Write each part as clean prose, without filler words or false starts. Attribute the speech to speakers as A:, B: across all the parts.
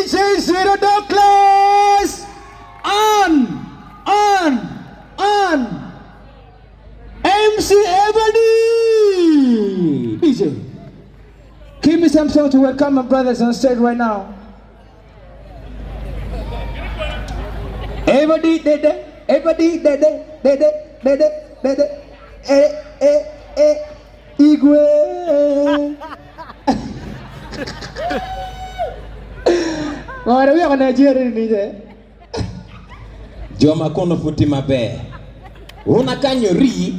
A: DJ Zero Douglas on on on MC Ebony DJ give me some song to welcome my brothers on stage right now Everybody dede everybody dede dede dede dede eh eh eh Igwe. Ngore weko Nigeria ni je.
B: Jo ma kono pud tye maber. Wun akanyo rii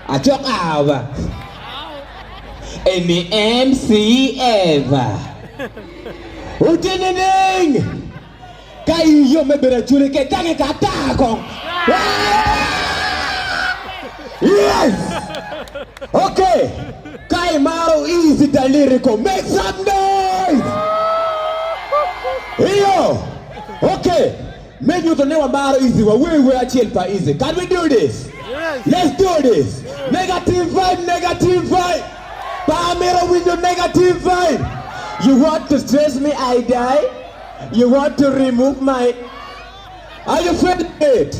B: acok aa ba. Eni MC Eva. Wutye nining? Ka ii yom me bedo acwali ke gange ka ata kong. Yes! Okay. Ka imaro easy da lyrical, make some noise! Iyo! Okay. Me nyuto ni wamaro easy, wawer wer acel pa easy. Can we do this? Let's do this! Negative vibe, negative vibe! Pe amito winyo negative vibe! You want to stress me, I die? You want to remove my Are you feeling it?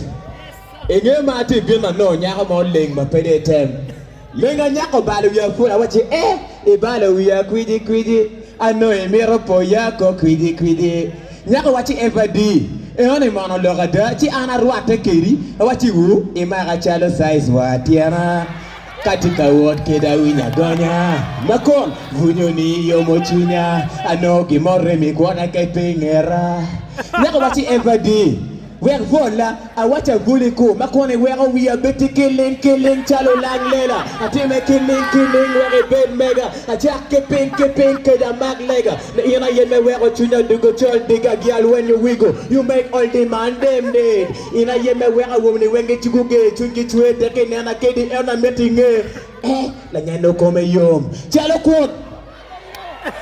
B: Inge ma atye bino anongo nyako mo leng ma pe dong item. Leng anyako obalo wiya pud awacci eh ibalo wiya kwidi kwidi anongo imito poya ko kwidi kwidi. Nyako wacci Eva di enoni mono lok ada ci an arwatte kedi awacci wu imaka calo size wa tyena. Ka tye ka wot keda awinyo agonya ma kun bwunyo-ni yomo cwinya. Anongo gin mo rem i kwona kec pe i ngeta. Nyako wacci, Eva di, wek bwola. Awaco abwoli ku ma kun iweko wiya bed tye kiling kiling calo olang lela. Atime kiling kiling wek ibed mega. Acak ki piny ki piny keda amak lega. Ni in aye me weko cwinya dugo col diga gyal when you wiggle you make all the man dem dead. In aye me weko awobeni weng gicugo ger, cwinygi cwer tek inena kedi ento amito inge eh lanyeno kome yom calo kwot.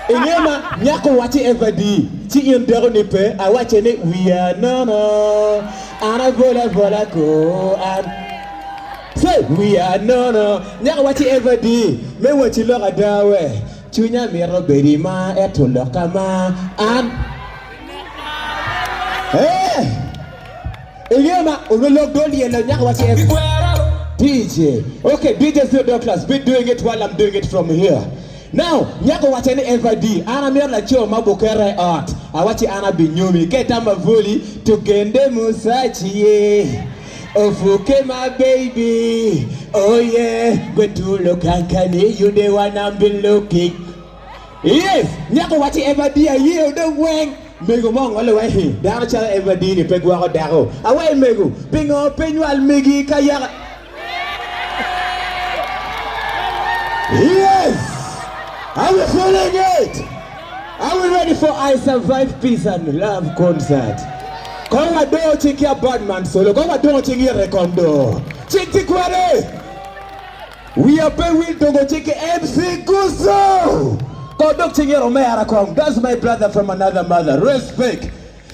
B: Inge ma nyako owacci Eva di ci in dako ni pe awacce ni wiya nono an abola abola ko an say wiya nono nyako owacci Eva di me wacci lok ada we cwinya mito bedi ma ento lokka ma an Ee! Inge ma onongo lok do lyelo nyako wa cen. DJ. Okay, DJ Zero Douglas, be doing it while I'm doing it from here. Now, nyako wace ni Eva D, an amito laco ma buketa i ot. Awaci an abinyomi. Ka itamo aboli, tugende musaci ye. Ofuke my baby. Oh yeah, gwetulo kankani, you the one I'm been looking. Yes, nyako wacci Eva D aye odong weng. Mego mo ongolo wa hi, dano calo Eva D ni pe gwoko dako. Awai mego, pingo pe nywal megi ka yaka. Yes! Are we feeling it? Are we ready for I Survive Peace and Love concert? Kong wadongo cing ki a Badman solo, kong wadongo cing ite kong do. Cing tye kwede! Wiya pe wil dongo ci ki MC Guzo! Kong dok ci ngero omera kong, that's my brother from another mother, respect!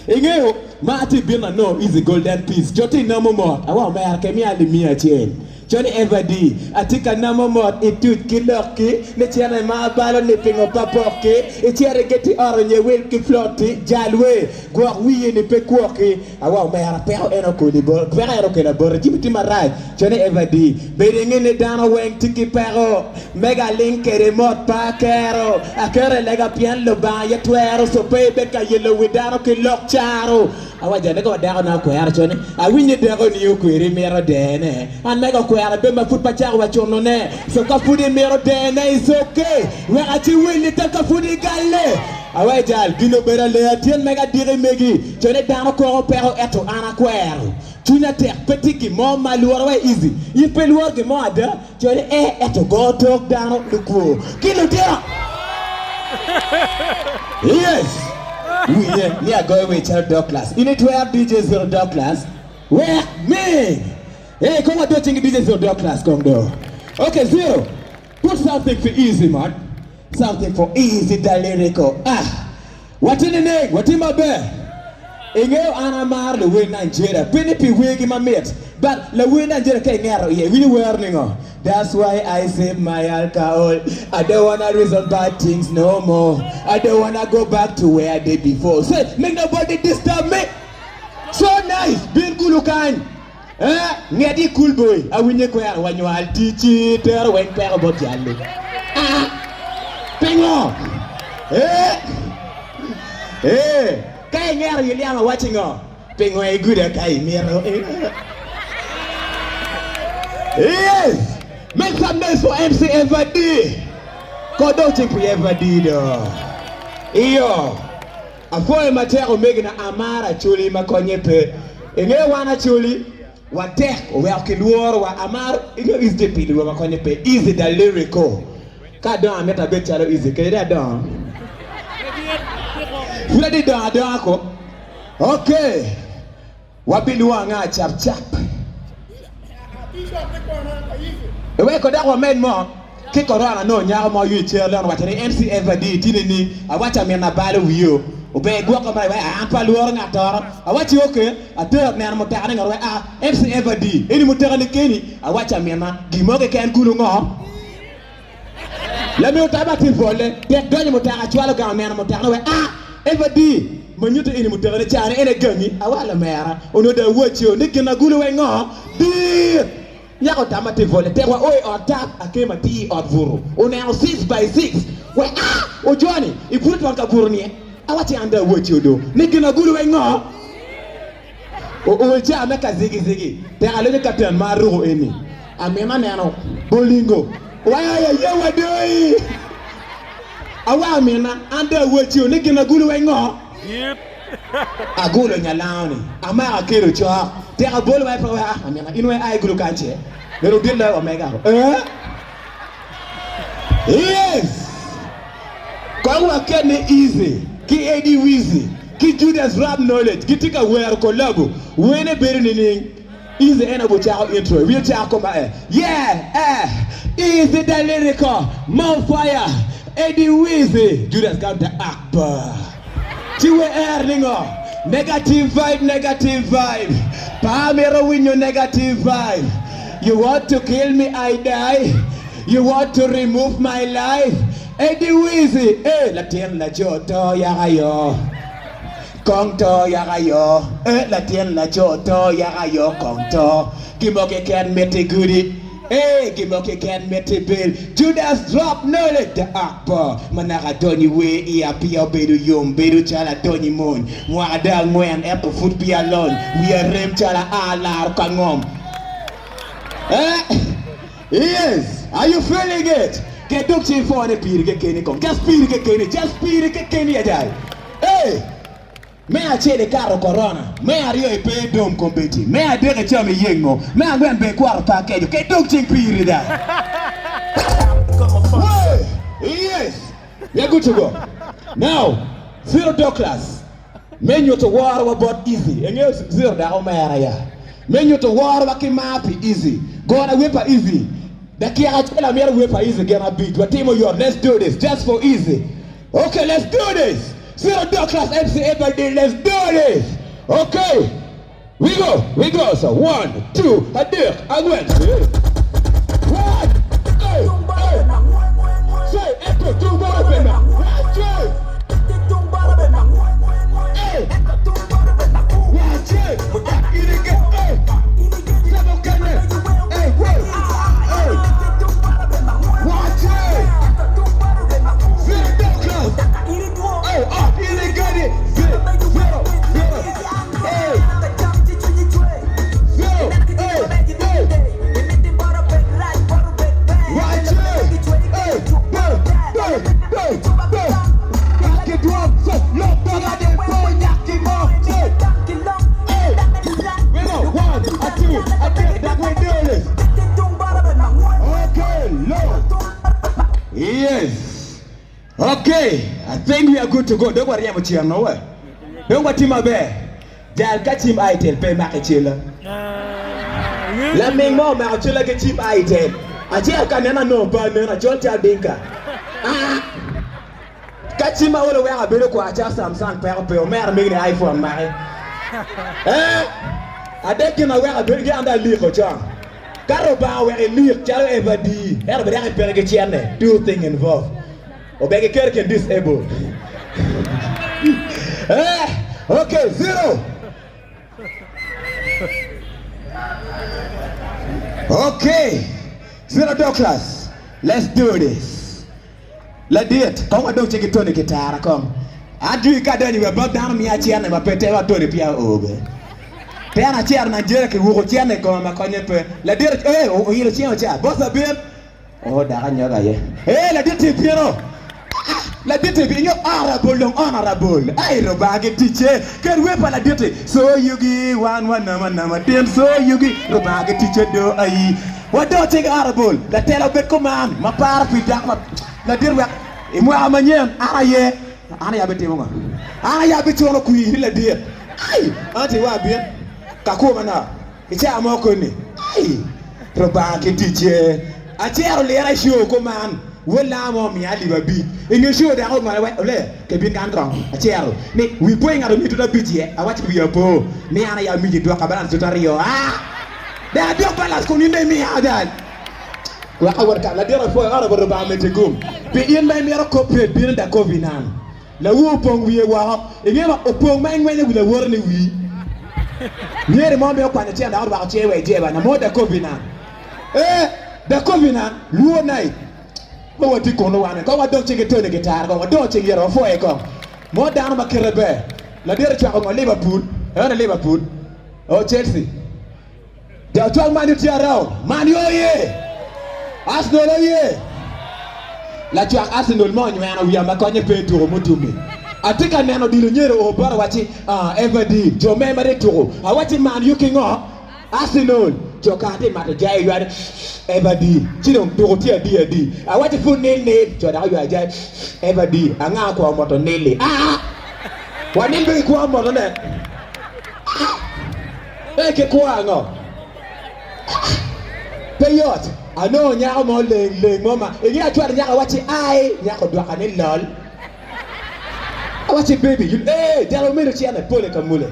B: Ingeyo ma atye bino anongo easy golden peace, co tye namo mot, awa omera ke miya alip miya acel, co ni Eva di, atye ka namo mot ituc ki lokki, ni cene ma abalo ni pingo pa pokki, icito igeti ot onye wil ki flot-ti, jal we, gwok wiyi ni pe kwoki. Awa omera peko en okoli bot peko en okela boti ci tye marac cone Eva di bedo inge ni dano weng tye ki peko mega aling kede mot pe akero aketo i lega pien Lubanga aye twero so pe ibed ka yelo wi dano ki lok caro awa jane ka wa dako na okwera cone awinyo dako ni okweri mito dene an mega okwera be ma pud pe acako wa cuno ne so ka pud imito dene is ok wek aci wili tek ka pud igalle Awai jal, gin obedo aleya tyen mega adiki megi, cone dano koko peko ento an akwero. Cwinya tek, pe tye gin mo ma lworo wa easy. In pe ilworo gin mo ada? Cone ee, ento go tok dano lukwo ki lutino. Yes! Winye ni agoyo wer calo Douglas. In itwero DJ Zero Douglas? Wek me! Ee, kong wado cingi DJ Zero Douglas kong do. Okay, Zero, put something for easy man. Something for easy da lyrical ah Watye nining? Watye maber? Ingeyo an amaro luwer Nigeria pe ni pi wergi mamit but lawer Nigeria ka ingeto iye iwinyo wero ningo That's why I save my alcohol I don't wanna reason bad things no more I don't wanna go back to where I did before Say make nobody disturb me So nice bin kulu kany eh nget i cool boy awinye kwero wa nywal ticci tero weng peko bot jal-li ah pingo eh eh Ka ingero Yuliana wacci ngo? Pingo iguda ka imito? Yes! Make some noise for MC Eva D! Ko dong cing pi Eva D do. Iyo. Apwoyo matek omegina amaro Acholi ma konye pe. Ingeyo wan Acholi watek oweko kilworo wa amaro ingeyo Easy tye pilo wiwa ma konye pe. Easy da lyrical. Ka adongo amito abed calo Easy kadi dong adongo. Pud adi dongo adonga ko. Ok. Wabilwongo anga cap cap. Iweko dok wamed mo ki korona nongo nyako mo yo icer lon owaco ni MC Eva di tye nining awaco amin abalo wiyo ober igwoka marac wai an pe alworo ngat toro awaci ok atero neno mutoka ni ngat wai a MC Eva di eni mutoka ni keni awaco amina gin mo keken kulu ngo Lami otama tye pole, tek donyo mutoka cwalo gang oneno mutoka wek a Eva di ma nyuto eni mutoka ni cane en aye gangi awa lamera onongo dong awaci o ni gin agulu weng ngo dit nyako otama tye pole tek wa o i ot tap akemo atir i ot buto oneno sic by sic wek a ojoni i buto twon ka buto nie awaci an dong awaci o do ni gin agulu weng ngo Ool ca me ka zigizigi tek alonyo katen ma aruko eni. Amina neno bolingo wai aye wa doi. Awa amina an dong awaci ni gin agulu weng ngo? Agulo nyalango ni amako akelo cok tek abolo wai pe wek amina in wai a igulu kany ce meno dit loyo wa mega eh. Yes! Kong waket ni Easy ki Eddie Wizzy ki Judas Rap Knowledge gitye ka wero collabo, wene bedo nining? Easy en aye ocako intro, iwinyo cako koma eh, Yeah! Eh! Easy da lyrical, More fire, Eddie Wizzy, Judas gam da Akbar. Ci wer ningo? Negative vibe, negative vibe, pe amito winyo negative vibe. You want to kill me, I die. You want to remove my life. Eddie Wizzy, eh, latin laco to yaka yo. Kong to yaka yo. Eh, latin laco to yaka yo, kong to. Gin mo keken miti gudi. Ee, gin mo keken miti bil. Judas drop knowledge the akbar ma naka adonyo i wer iya piya obedo yom bedo calo adonyo i mony mwaka dong angwen ento pud piya alony wiya rem calo aa laro ka ngom Eh yes are you feeling it Ket dog cing pone piri kekeni kong just piri kekeni just piri kekeni ajal Ee. Me acel ikato korona, me aryo ipe idong kombeddi, me adek icamo iyengo, me angwen bene ikwato pa akeco ki dog cing piri da. Wee! Yes! We are good to go. Now, Zero Douglas, me nyuto woro wa bot Easy. Ingeyo Zero dako omera ya. Me nyuto woro wa ki mar pi Easy. Gona wer pa Easy. Dakika acel amito wer pa Easy gin abic. Watimo yot. Let's do this. Just for Easy. Ok let's do this Zero Douglas MC Everdeen let's do this Ok we go we go so one two adek angwen hey one hey hey say eto tung boro bena one two hey one two irige hey sebo kene hey hey hey one two. Yes. Okay, I think we are good to go. Dong waryemo cen we. Dong watye maber. Jal ka cim Itel pe imako icella. Laming mo omako cella ki cim Itel. Acel ka neno anongo pe aneno acol cal dinka. Ah! Ka cim aolo weko abedo kwar calo Samsung peko pe omera megi ni iPhone maki. Eh, adek gin ma weko abedo ki an dong aliko con. Ka Rubanga oweko ilik calo Eva dii, ento bene dok ipeke ki cente, two thing involved. Obek iketo kin disable. Eh, okay, zero. Okay, zero Douglas, let's do this. Ladit, kong wadong ci ki Tony kitara kong. Adwi ka adonyo i wi abab dano miya cene ma pe teko Tony peya oo be. Pien acito Nigeria kiwuko cene i koma ma konye pe. Ladit, ee, oilo cinge oca. Boss abin. Oo, dok anyoga aye. Ee, ladit tye bino. Ah, ladit tye bino. Honorable dong honorable. Ai, Rubanga ki ticce. Ket wer pa ladit-ti. So yugi, wan wanama nama tin. So yugi, Rubanga ki ticce do ai. Wadong cing honorable latela obed kuman ma paro pi dako ma ladit wek i mwaka manyen an aye an aye abitimo ngo an aye abicuno kwir ni ladit ai anti wa abin ka kwo manok i cawa mo koni ai Rubanga ki ticce acero lira i show kuman wod laa mo omiya alip abic inge show dako ongolo wek ole ke bin kan kong acero ni wi po i ngat omiyi tuta abic iye awaci wiya po ni an aye amiyi dwoka balance tuta aryo aa Dek adwok balance kun in dong imiya adal. Wek awot ka ladit apwoyo ot bot Rubanga miti gum. Pi in ma imito kop-pet bino da kopi nan. Lawu opong wiye woko. Inge ma opong ma ingwenyo wi lawote ni wii. Myero mo me okwanyo cen dok orwako cinge wa i jeba na mo da kopi nan. Ee, da kopi nan, luo night. Ma watye kunu wan kong wadong cing ki Tony gitara kong wadong cing yero wapwoye kong. Mo dano ma kite ber. Ladit ocwako ngo Liverpool, eno Liverpool. Oh Chelsea. Jo cwak Man U tye around. Man U oye! Arsenal oye! Lacwak Arsenal mo onyweno wiya ma konye pe i tuko mutumi. Atye ka neno odilo nyero oo bota wacci, Ah, Everdeen, jo me ma tye tuko. Awacci Man U ki ngo? Arsenal. Jo kara tye mato jai oywani, Everdeen. Ci dong tuko tye adi adi. Awacci pud nil nil. Jo dok oywayo jai, Everdeen. Anga okwongo moto nil-li? Ah! Wa nil pe kikwongo motone. Ee ki kwo ango? Pe yot. Anongo nyako mo leng leng mo ma inge acwalo nyako awacci ai nyako odwoka ni lol. Awacci baby you ee jal omedo cene pole ka mule.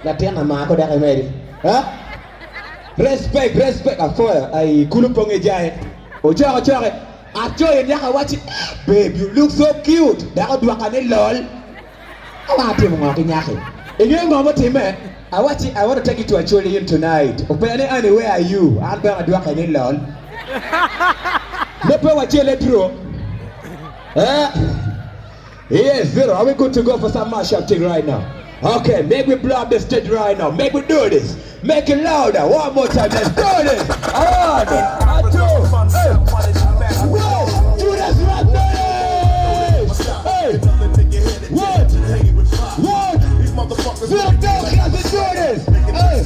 B: Latin amako dok imedi. Ha? Respect respect afoyo ai kulu pong ijaye. Ocoko coke acoyo nyako awacci babe you look so cute dok odwoka ni lol. Awa atimo ngo ki nyaki? Ingeyo ngo mutimme? Awacci I want to take you to Acholi Inn tonight. Openyo ni Annie where are you? An bene adwoke ni lol. Me pe wacelle true. Eh? Yes, zero. Are we good to go for some mashup thing right now? Okay, make we blow up the stage right now. Make we do this. Make it louder. One more time. Let's do this. One, a two, hey. Whoa, Judas Ragnarok. Hey. What? What? Zero down, class, let's do this. Hey.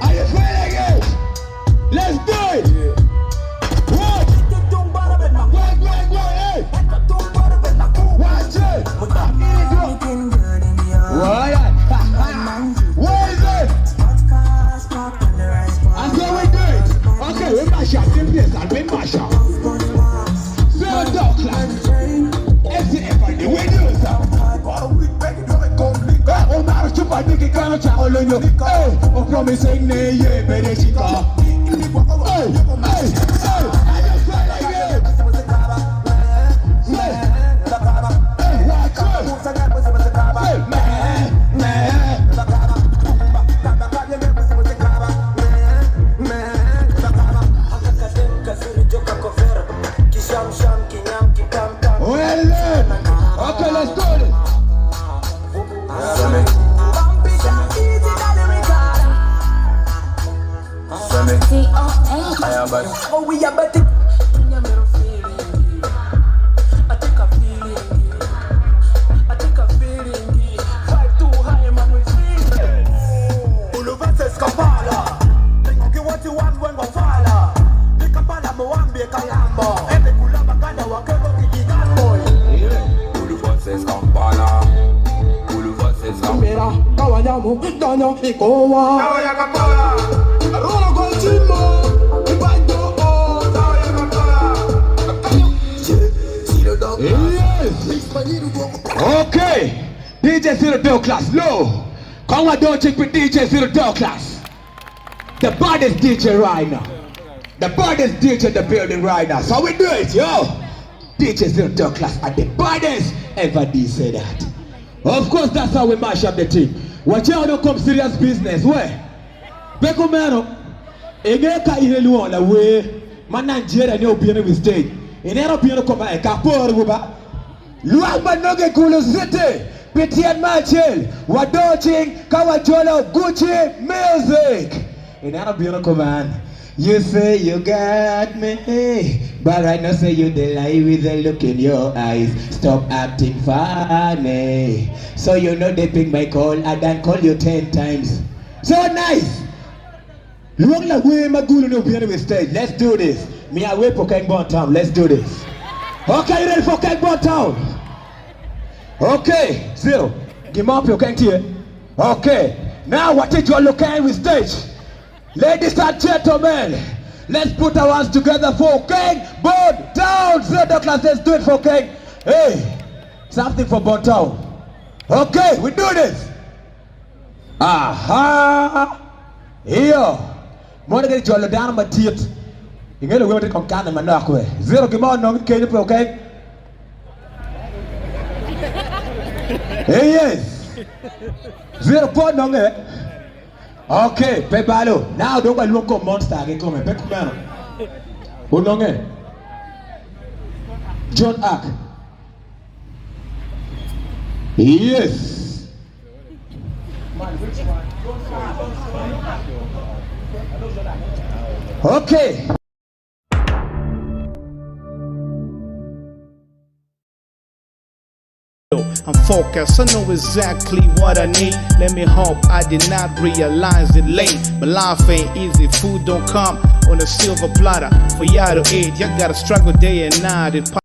B: Are you feeling it? Let's do it. What? Wait, wait, wait, hey. Watch it. What? What is it? That's how we do it. Okay, we mash up the place and we mash up. Zero dog class. FC Everly, we do it. Eh, Omar Chupa Niki Kano Chako Lonyo. Eh, o promising ne ye bere chika. Hey, hey, hey, I just feel like it. Say, hey, watch it. Say, man, man. Well then, okay, let's do this. Okay, DJ Zero Douglas, low. Kong wadong cik pi DJ Zero Douglas. The baddest DJ right now. The baddest DJ in the building right now. So we do it, yo. DJ Zero Douglas at the baddest ever did say that. Of course, that's how we mash up the team. Watch out, don't come serious business. Where? Pe kumeno, inge ka in ilwongo lawer ma Nigeria ni obino i wi stage, ineno obino koma e ka poro ba. Lwak ma nongo i Gulu City pi tyen me acel wadoo cing ka wajolo Gucci Music. Ineno obino kuman, You say you got me, but I know say you dey lie with the look in your eyes. Stop acting funny, so you no dey pick my call, I done call you 10 times. So nice! Lwong lawer ma Gulu ni obino i wi stage. Let's do this. Miya wer for Keng Bon Town. Let's do this. Okay, you ready for Keng Bon Town? Okay, zero. Gin mo pi Okeng tye. Okay, now watye jolo Okeng i wi stage. Ladies and gentlemen, let's put our hands together for Okeng Bon Town. Zero Douglas, let's do it for Okeng. Hey, something for Bon Town. Okay, we do this. Aha! Iyo! Mono kadi jolo dano madit. Inge luwe matye kong kane manok we. Zero gin mo onongo kenyo pe okeng. Hey, yes. Zero pe ononge. Okay, pe balo. Now dong walwong kom monster kikome, pe kumeno. Ononge. John Ark. Yes. Okay.
C: I'm focused, I know exactly what I need. Let me hope I did not realize it late. But life ain't easy, food don't come on a silver platter. For y'all to eat, y'all gotta struggle day and night. It